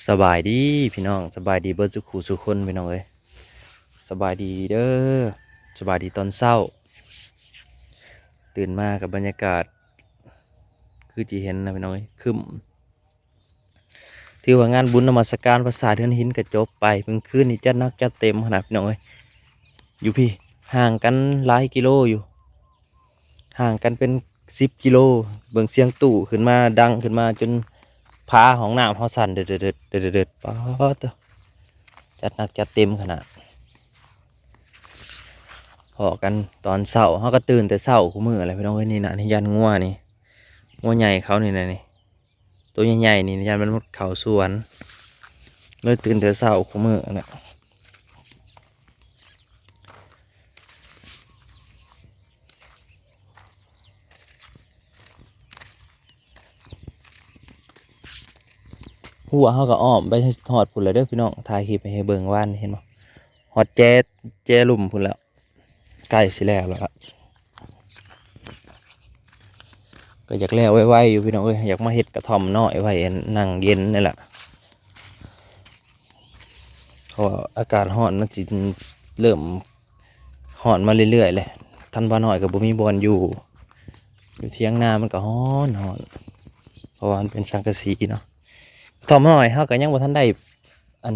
ສະບາຍດີພີ່ນ້ອງ ສະບາຍດີເບິດສູ່ຄູ່ສູ່ຄົນພີ່ນ້ອງເອີຍ ສະບາຍດີເດີ ສະບາຍດີຕອນເຊົ້າ ຕື່ນມາກັບບັນຍາກາດຄືທີ່ເຫັນນະພີ່ນ້ອງເອີຍ ຄຶ້ມ ຖືວ່າງານບຸນນະມັດສະການປາສາດເຮືອນຫີນກໍຈົບໄປ ມື້ຄືນນີ້ຈັດໜັກຈັດເຕັມຂະໜາດພີ່ນ້ອງເອີຍ ຢູ່ພີ້ ຫ່າງກັນຫຼາຍກິໂລຢູ່ ຫ່າງກັນເປັນສິບກິໂລ ເບິ່ງສຽງຕູ້ຂຶ້ນມາ ດັງຂຶ້ນມາຈົນຝາຫ້ອງນ້ຳເຮົາສັ່ນ ເດີດໆໆ ປາດໂທ້ ຈັດໜັກຈັດເຕັມຂະໜາດ ພໍ້ກັນຕອນເຊົ້າ ເຮົາກໍຕື່ນແຕ່ເຊົ້າຄູ່ມື້ແຫຼະພີ່ນ້ອງເອີຍ ນີ້ນະ ນີ້ຢ້ານງົວນີ້ ງົວໃຫຍ່ເຂົານີ້ນະນີ້ ໂຕໃຫຍ່ໆນີ້ຢ້ານມັນມຸດເຂົ້າສວນ ເລີຍຕື່ນແຕ່ເຊົ້າຄູ່ມື້ຫັ້ນແຫຼະ ຮົ້ວເຮົາກໍອ້ອມໄປຮອດພຸ້ນແລ້ວເດີພີ່ນ້ອງ ຖ່າຍຄລິບໃຫ້ເບິ່ງວານນີ້ ເຫັນບໍ່ ຮອດແຈ ແຈລຸ່ມພຸ້ນແລ້ວ ໃກ້ຊິແລ້ວແລ້ວ ກໍຢາກແລ້ວໄວໆຢູ່ພີ່ນ້ອງເອີຍ ຢາກມາເຮັດກະທ່ອມນ້ອຍໄວ້ນັ່ງເຢັນນີ້ແຫຼະ ເພາະວ່າອາກາດຮ້ອນມັນຊິເລີ່ມຮ້ອນມາເລື້ອຍໆແຫຼະ ທັນວານ້ອຍກໍບໍ່ມີບ່ອນຢູ່ ຢູ່ຖຽງນາມັນກໍຮ້ອນໆ ເພາະວ່າມັນເປັນສັງກະສີເນາະ ກະທ່ອມນ້ອຍເຮົາກໍຍັງບໍ່ທັນໄດ້ອັນ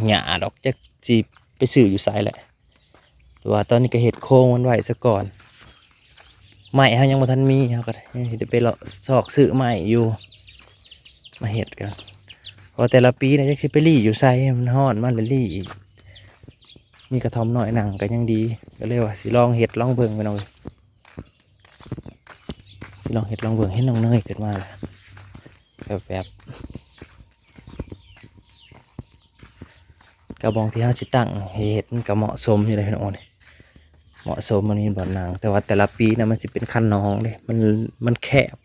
ຫຍ້າດອກ ຈັກຊິໄປຊື້ຢູ່ໃສແຫຼະ ແຕ່ວ່າຕອນນີ້ກໍເຮັດໂຄງມັນໄວ້ຊະກ່ອນ ໄມ້ເຮົາຍັງບໍ່ທັນມີ ເຮົາກໍຍັງຊິໄປເລາະຊອກຊື້ໄມ້ຢູ່ ມາເຮັດກັນ ເພາະແຕ່ລະປີນະ ຈັກຊິໄປລີ້ຢູ່ໃສ ມັນຮ້ອນມາແລ້ວລີ້ອີກ ມີກະທ່ອມນ້ອຍນັ່ງກໍຍັງດີ ກໍເລີຍວ່າຊິລອງເຮັດລອງເບິ່ງພີ່ນ້ອງເອີຍ ຊິລອງເຮັດລອງເບິ່ງ ເຫັນນ້ອງເນີຍຂຶ້ນມາແລ້ວ ແບບ ແບບ ກະບ່ອນທີ່ເຮົາຊິຕັ້ງເຮັດມັນກະເໝາະສົມຢູ່ເດ້ພີ່ນ້ອງ ເໝາະສົມ ມັນມີບ່ອນນັ່ງ ແຕ່ວ່າແຕ່ລະປີນະ ມັນຊິເປັນຄັນນອງເດ້ ມັນ ມັນແຄບ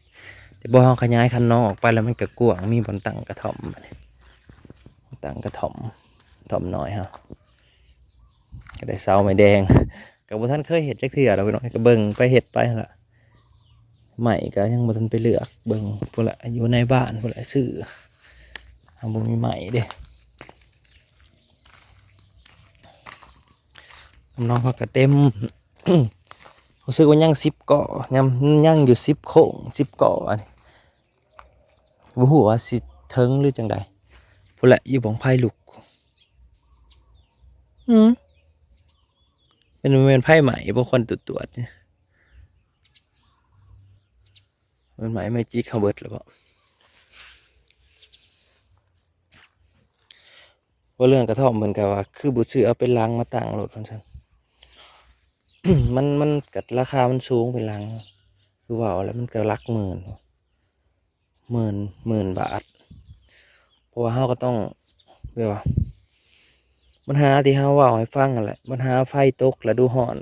ແຕ່ພໍເຮົາຂະຫຍາຍຄັນນອງອອກໄປແລ້ວ ມັນກະກວ້າງ ມີບ່ອນຕັ້ງກະທ່ອມ ຕັ້ງກະທ່ອມ ກະທ່ອມນ້ອຍເຮົາ ກໍໄດ້ເສົາໄມ້ແດງ ກໍບໍ່ທັນເຄີຍເຮັດຈັກເທື່ອດອກພີ່ນ້ອງ ກໍເບິ່ງໄປເຮັດໄປຫັ້ນລະ ໄມ້ກໍຍັງບໍ່ທັນໄປເລືອກເບິ່ງ ພຸ້ນລະ ຢູ່ໃນບ້ານພຸ້ນລະ ຊື້ ເຮົາບໍ່ມີໄມ້ເດ້ ນ້ອງເຮົາກໍເຕັມ ຮູ້ສຶກວ່າຍັງສິບກໍ ຍັງ ຍັງຢູ່ສິບໂຄ້ງ ສິບກໍ ອັນນີ້ ບໍ່ຮູ້ວ່າຊິເຖິງຫຼືຈັ່ງໃດ ພຸ້ນແຫຼະ ຢູ່ບັ້ງໄຟລຸກ ອືມ ແມ່ນ ແມ່ນໄຟໄໝ້ບໍ່ ຄວັນຕວດໆ ແມ່ນໄໝ້ ໄໝ້ຈິກເຮົາເບິດແລ້ວບໍ ເວົ້າເລື່ອງກະທ່ອມເພິ່ນກະວ່າ ຄືບໍ່ຊື້ເອົາເປັນຫຼັງມາຕັ້ງໂລດ ວ່າຊັ້ນ ມັນ ມັນກະລາຄາມັນສູງເປັນຫຼັງ ຄືເວົ້າແລ້ວມັນກະຫຼັກໝື່ນ ໝື່ນ ໝື່ນບາດ ເພາະວ່າເຮົາກໍຕ້ອງ ແບບວ່າ ບັນຫາທີ່ເຮົາເວົ້າໃຫ້ຟັງຫັ້ນແຫຼະ ບັນຫາໄຟຕົກລະດູຮ້ອນ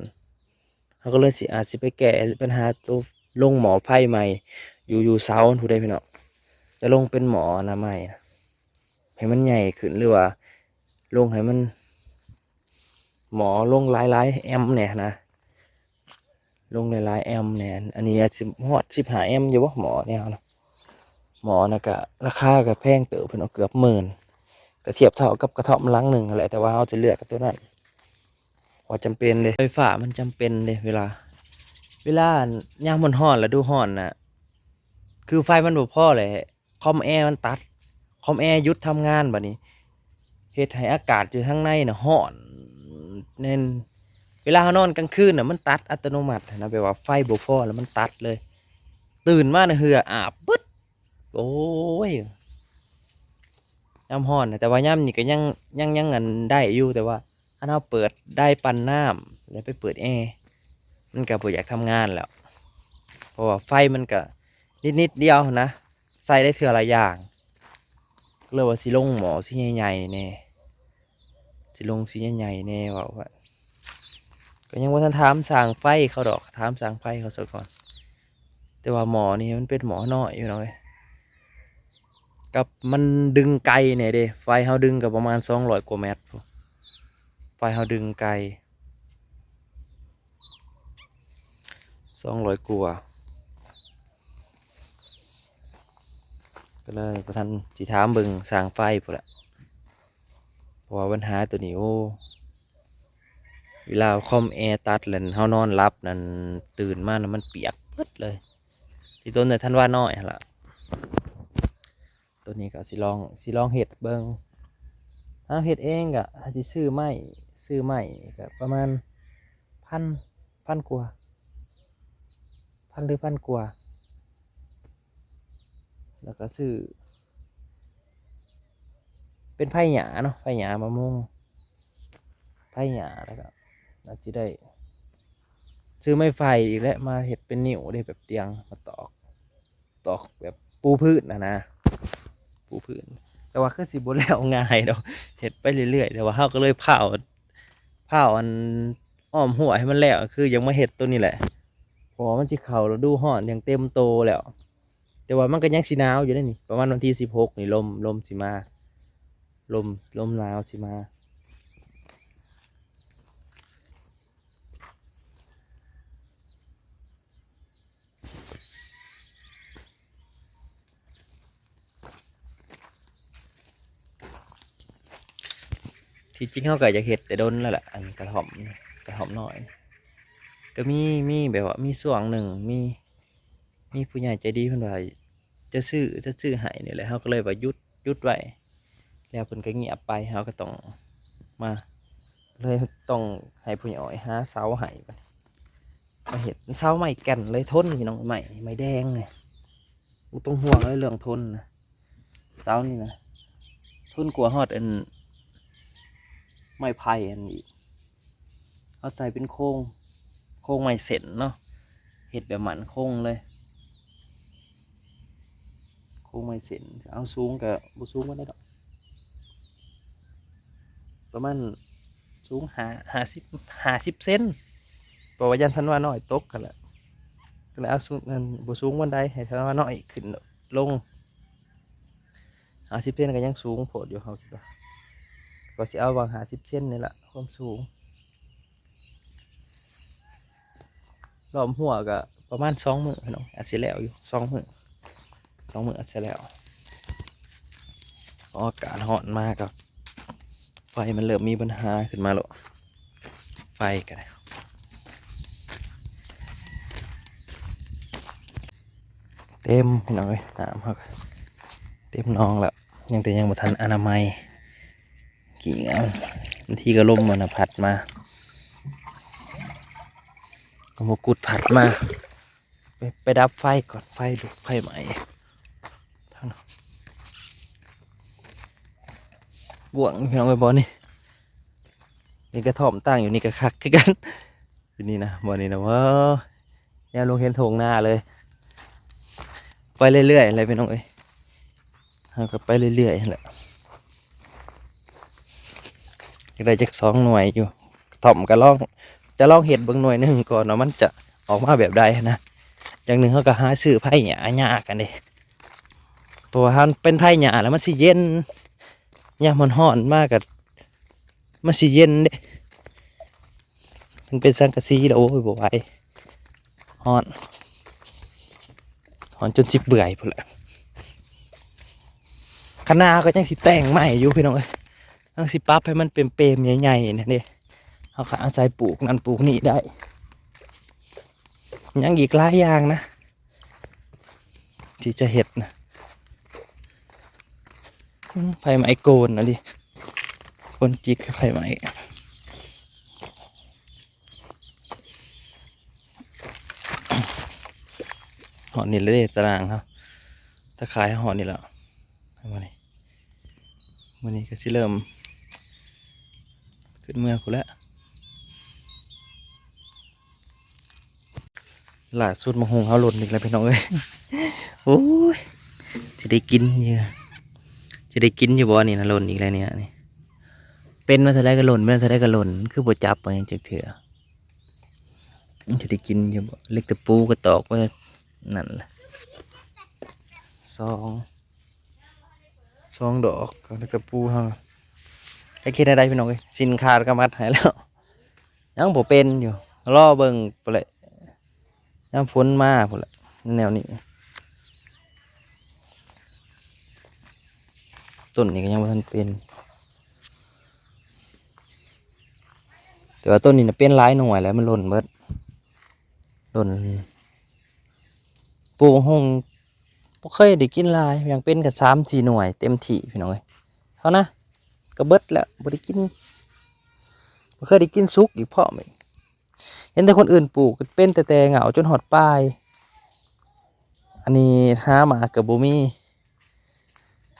ເຮົາກໍເລີຍຊິ ອາດຊິໄປແກ້ບັນຫາໂຕລົງໝໍ້ໄຟໃໝ່ ຢູ່ ຢູ່ເສົາພຸ້ນເດ້ພີ່ນ້ອງ ຈະລົງເປັນໝໍ້ອັນນະໃໝ່ ໃຫ້ມັນໃຫຍ່ຂຶ້ນ ຫຼືວ່າລົງໃຫ້ມັນ ໝໍ້ລົງຫຼາຍໆແອມແດ່ຫັ້ນນະ ລົງຫຼາຍໆແອມແດ່ ອັນນີ້ອາດຊິຮອດສິບຫ້າແອມຢູ່ບໍ່ ໝໍ້ແນວນະ ໝໍ້ນະກະລາຄາກະແພງເຕີບເພິ່ນເອົາເກືອບໝື່ນ ກະທຽບເທົ່າກັບກະທ່ອມຫຼັງໜຶ່ງຫັ້ນແຫຼະ ແຕ່ວ່າເຮົາຈະເລືອກເອົາໂຕນັ້ນ ເພາະວ່າຈຳເປັນເດ້ ໄຟຟ້າມັນຈຳເປັນເດ້ ເວລາ ເວລາຍາມມັນຮ້ອນ ລະດູຮ້ອນນະ ຄືໄຟມັນບໍ່ພໍແຫຼະ ຄອມແອມັນຕັດ ຄອມແອຢຸດທຳງານບາດນີ້ ເຮັດໃຫ້ອາກາດຢູ່ທາງໃນນະຮ້ອນແໜ້ນ ເວລາເຮົານອນກາງຄືນນະ ມັນຕັດອັດຕະໂນມັດຫັ້ນນະ ແບບວ່າໄຟບໍ່ພໍແລ້ວມັນຕັດເລີຍ ຕື່ນມານະເຫື່ອອາບປຶດ ໂອ້ຍ ຍາມຮ້ອນນະ ແຕ່ວ່າຍາມນີ້ກໍຍັງ ຍັງ ຍັງອັນໄດ້ຢູ່ ແຕ່ວ່າ ຄັນເຮົາເປີດໄດປັ່ນນ້ຳ ແລ້ວໄປເປີດແອ ມັນກະບໍ່ຢາກທຳງານແລ້ວ ເພາະວ່າໄຟມັນກະນິດໆດຽວຫັ້ນນະ ໃຊ້ໄດ້ເທື່ອລະຢ່າງ ກໍເລີຍວ່າຊິລົງໝໍ້ສີໃຫຍ່ໆແດ່ ຊິລົງສີໃຫຍ່ໆແດ່ ເວົ້າວ່າ ກໍຍັງບໍ່ທັນຖາມຊ່າງໄຟເຂົາດອກ ຖາມຊ່າງໄຟເຂົາຊະກ່ອນ ແຕ່ວ່າໝໍ້ນີ້ມັນເປັນໝໍ້ນ້ອຍ ພີ່ນ້ອງເອີຍ ກັບມັນດຶງໄກແດ່ເດ້ ໄຟເຮົາດຶງກໍປະມານສອງຮ້ອຍກວ່າແມັດພຸ້ນ ໄຟເຮົາດຶງໄກ ສອງຮ້ອຍກວ່າ ກໍ ກໍເລີຍບໍ່ທັນຊິຖາມເບິ່ງຊ່າງໄຟພຸ້ນລະ ເພາະວ່າບັນຫາໂຕນີ້ ໂອ້ ເວລາຄອມແອຕັດແລ້ວ ເຮົານອນຫຼັບນັ້ນ ຕື່ນມາແລ້ວມັນປຽກເບິດເລີຍ ທີ່ຕົ້ນໄດ້ທັນວານ້ອຍຫັ້ນລະ. ໂຕນີ້ກໍຊິລອງ ຊິລອງເຮັດເບິ່ງ ເຮົາເຮັດເອງກໍອາດຊິຊື້ໄມ້ ຊື້ໄມ້ກໍປະມານພັນ ພັນກວ່າ ພັນ ຫຼື ພັນກວ່າ ແລ້ວກໍຊື້ເປັນໄຜ່ຫຍ້າເນາະ ໄຜ່ຫຍ້າມະມ່ວງ ໄຜ່ຫຍ້າ ແລ້ວກໍອາດຊິໄດ້ຊື້ໄມ້ໄຜ່ອີກແຫຼະ ມາເຮັດເປັນນິ້ວເດ້ ແບບຕຽງ ມາຕອກ ຕອກແບບປູພື້ນຫັ້ນນະ ປູພື້ນ ແຕ່ວ່າຄືຊິບໍ່ແລ້ວງ່າຍດອກ ເຮັດໄປເລື້ອຍໆ ແຕ່ວ່າເຮົາກໍເລີຍພ້າວ ພ້າວອັນອ້ອມຮົ້ວໃຫ້ມັນແລ້ວ ຄືຢາກມາເຮັດໂຕນີ້ແຫຼະ ເພາະວ່າມັນຊິເຂົ້າລະດູຮ້ອນຢ່າງເຕັມໂຕແລ້ວ ແຕ່ວ່າມັນກໍຍັງຊິໜາວຢູ່ເດ້ນີ້ ປະມານວັນທີສິບຫົກນີ້ ລົມ ລົມຊິມາ ລົມ ລົມໜາວຊິມາ. ທີ່ຈິງເຮົາກໍຢາກເຮັດແຕ່ດົນແລ້ວລະ ອັນກະທ່ອມ ກະທ່ອມນ້ອຍ ກໍມີ ມີແບບວ່າມີຊ່ວງໜຶ່ງ ມີ ມີຜູ້ໃຫຍ່ໃຈດີເພິ່ນວ່າຈະຊື້ ຈະຊື້ໃຫ້ນີ້ແຫຼະ ເຮົາກໍເລີຍວ່າຢຸດ ຢຸດໄວ້ ແລ້ວເພິ່ນກໍງຽບໄປ ເຮົາກໍຕ້ອງມາ ເລີຍຕ້ອງໃຫ້ຜູ້ໃຫຍ່ອ້ອຍຫາເສົາໃຫ້ ມາເຮັດເສົາໄມ້ແກ່ນເລີຍ ທົນ ພີ່ນ້ອງ ໄມ້ ໄມ້ແດງນີ້ ບໍ່ຕ້ອງຫ່ວງເລີຍເລື່ອງທົນນະ ເສົານີ້ນະ ທົນກວ່າຮອດອັນໄມ້ໄຜ່ອັນນີ້ ເຮົາໃສ່ເປັນໂຄງ ໂຄງໄມ້ເສັ້ນເນາະ ເຮັດແບບໝັ້ນຄົງເລີຍ ໂຄງໄມ້ເສັ້ນ ເອົາສູງກໍບໍ່ສູງປານໃດດອກ ປະມານສູງຫ້າ ຫ້າສິບ ຫ້າສິບເຊັນ ເພາະວ່າຢ້ານທັນວານ້ອຍຕົກຫັ້ນແຫຼະ ກໍເລີຍເອົາສູງ ອັນ ບໍ່ສູງປານໃດ ໃຫ້ທັນວານ້ອຍຂຶ້ນລົງ. ຫ້າສິບເຊັນກໍຍັງສູງໂພດຢູ່ ເຮົາຄິດວ່າ ກໍຊິເອົາຫວ່າງຫ້າສິບເຊັນນີ້ລະ ຄວາມສູງ ລ້ອມຮົ້ວກໍປະມານສອງມື້ພີ່ນ້ອງ ອາດຊິແລ້ວຢູ່ ສອງມື້ ສອງມື້ອາດຊິແລ້ວ ເພາະອາກາດຮ້ອນມາກໍ ໄຟມັນເລີ່ມມີບັນຫາຂຶ້ນມາແລ້ວ ໄຟກໍໄດ້ ເຕັມພີ່ນ້ອງເອີຍ ນ້ຳເຮົາກໍເຕັມໜອງແລ້ວ ຍັງແຕ່ຍັງບໍ່ທັນອະນາໄມ ຂີ້ງາມ ບາງທີກໍລົມມັນນະພັດມາ ກໍມົງຄຸດພັດມາ ໄປ ໄປດັບໄຟກ່ອນ ໄຟລຸກ ໄຟໄໝ້ ທາງນັ້ນ ກວ້າງພີ່ນ້ອງເອີຍ ບ່ອນນີ້ ມີກະທ່ອມຕັ້ງຢູ່ນີ້ກໍຄັກຄືກັນ ຢູ່ນີ້ນະ ບ່ອນນີ້ນະ ວ້າ ແນມລົງເຫັນທົ່ງນາເລີຍ ໄປເລື້ອຍໆແຫຼະພີ່ນ້ອງເອີຍ ເຮົາກໍໄປເລື້ອຍໆຫັ້ນແຫຼະ ຢາກໄດ້ຈັກສອງໜ່ວຍຢູ່ ກະທ່ອມກໍລອງ ຈະລອງເຮັດເບິ່ງໜ່ວຍໜຶ່ງກ່ອນວ່າມັນຈະອອກມາແບບໃດຫັ້ນນະ ຢ່າງໜຶ່ງເຮົາກໍຫາຊື້ໄຜ່ຫຍ້າຍາກຫັ້ນເດ້ ເພາະວ່າມັນເປັນໄຜ່ຫຍ້າແລ້ວມັນຊິເຢັນ ຍາມຮ້ອນໆມາກໍ ມັນຊິເຢັນເດ້ ມັນເປັນສັງກະສີແລ້ວ ໂອ້ຍ ບໍ່ໄຫວ ຮ້ອນ ຮ້ອນຈົນຊິເປື່ອຍພຸ້ນແຫຼະ ຄະນາກໍຍັງຊິແຕ່ງໃໝ່ຢູ່ພີ່ນ້ອງເອີຍ ຍັງຊິປັບໃຫ້ມັນເປັມໆໃຫຍ່ໆນັ້ນເດ້ ເຮົາກໍອາໄສປູກນັ້ນປູກນີ້ໄດ້ ຍັງອີກຫຼາຍຢ່າງນະ ທີ່ຈະເຮັດນະ ອືມ ໄຟໄໝ້ໂກນອີ່ຫຼີ ໂກນຈິກໄຟໄໝ້ ຮອດນີ້ແລ້ວເດ້ ຕາລ່າງເຮົາ ຕາຂ່າຍເຮົາຮອດນີ້ແລ້ວ ມື້ນີ້ ມື້ນີ້ກໍຊິເລີ່ມຂຶ້ນເມືອພຸ້ນແຫຼະ. ລ່າສຸດໝາກຫຸ່ງເຮົາຫຼົ່ນອີກແລ້ວພີ່ນ້ອງເອີຍ ໂອ້ຍ ຊິໄດ້ກິນຢູ່ ຊິໄດ້ກິນຢູ່ບໍ່ນີ້ນະ ຫຼົ່ນອີກແລ້ວນີ້ນະ ນີ້ ເປັນມາເທົ່າໃດກໍຫຼົ່ນ ເປັນມາເທົ່າໃດກໍຫຼົ່ນ ຄືບໍ່ຈັບເອົາຫຍັງຈັກເທື່ອ ມັນຊິໄດ້ກິນຢູ່ບໍ່ ເຫຼັກຕະປູກໍຕອກໄວ້ນັ້ນແຫຼະ ສອງ ສອງດອກ ເຫຼັກຕະປູເຮົາ ຈັກເຮັດແນວໃດພີ່ນ້ອງເອີຍ ສິນຂາດກໍມັດໃຫ້ແລ້ວ ຍັງບໍ່ເປັນຢູ່ ລໍເບິ່ງພຸ້ນແຫຼະ ຍາມຝົນມາພຸ້ນແຫຼະ ແນວນີ້. ຕົ້ນນີ້ກໍຍັງບໍ່ທັນເປັນ ແຕ່ວ່າຕົ້ນນີ້ນະເປັນຫຼາຍໜ່ວຍແລ້ວ ມັນຫຼົ່ນເບິດ ຫຼົ່ນ ປູກບັກຫຸ່ງບໍ່ເຄີຍໄດ້ກິນຫຼາຍ ຫຍັງເປັນກັນສາມສີ່ໜ່ວຍເຕັມທີ່ ພີ່ນ້ອງເອີຍ ເທົ່ານະ ກໍເບິດແລ້ວ ບໍ່ໄດ້ກິນ ບໍ່ເຄີຍໄດ້ກິນສຸກອີກພ້ອມອີກ. ເຫັນແຕ່ຄົນອື່ນປູກເປັນແຕ່ແຕ່ເຫງົ້າຈົນຮອດປາຍ ອັນນີ້ຫາມາກໍບໍ່ມີ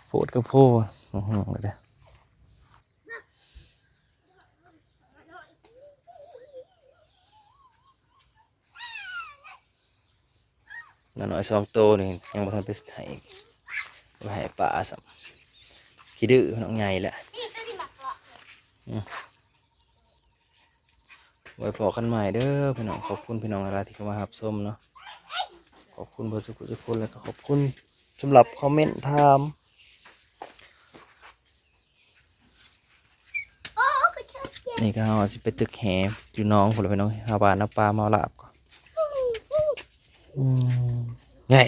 ໂພດກໍໂພດ ອື ໜ້ອຍສອງໂຕນີ້ຍັງບໍ່ທັນໄປໃຫ້ ໄປໃຫ້ປາຊ້ຳ ຂີ້ດື້ນ້ອງໃຫຍ່ແລ້ວ ອື. ໄວ້ພໍ້ກັນໃໝ່ເດີພີ່ນ້ອງ ຂອບຄຸນພີ່ນ້ອງຫຼາຍໆທີ່ເຂົ້າມາຮັບຊົມເນາະ ຂອບຄຸນເບິດທຸກຜູ້ທຸກຄົນ ແລ້ວກໍຂອບຄຸນສຳລັບຄອມເມັນຖາມ ນີ້ກໍເຮົາຊິໄປຕຶກແຫຢູ່ໜອງພຸ້ນລະພີ່ນ້ອງ ຫາຫວ່ານເອົາປາມາລາບກ່ອນ ອື ໃຫຍ່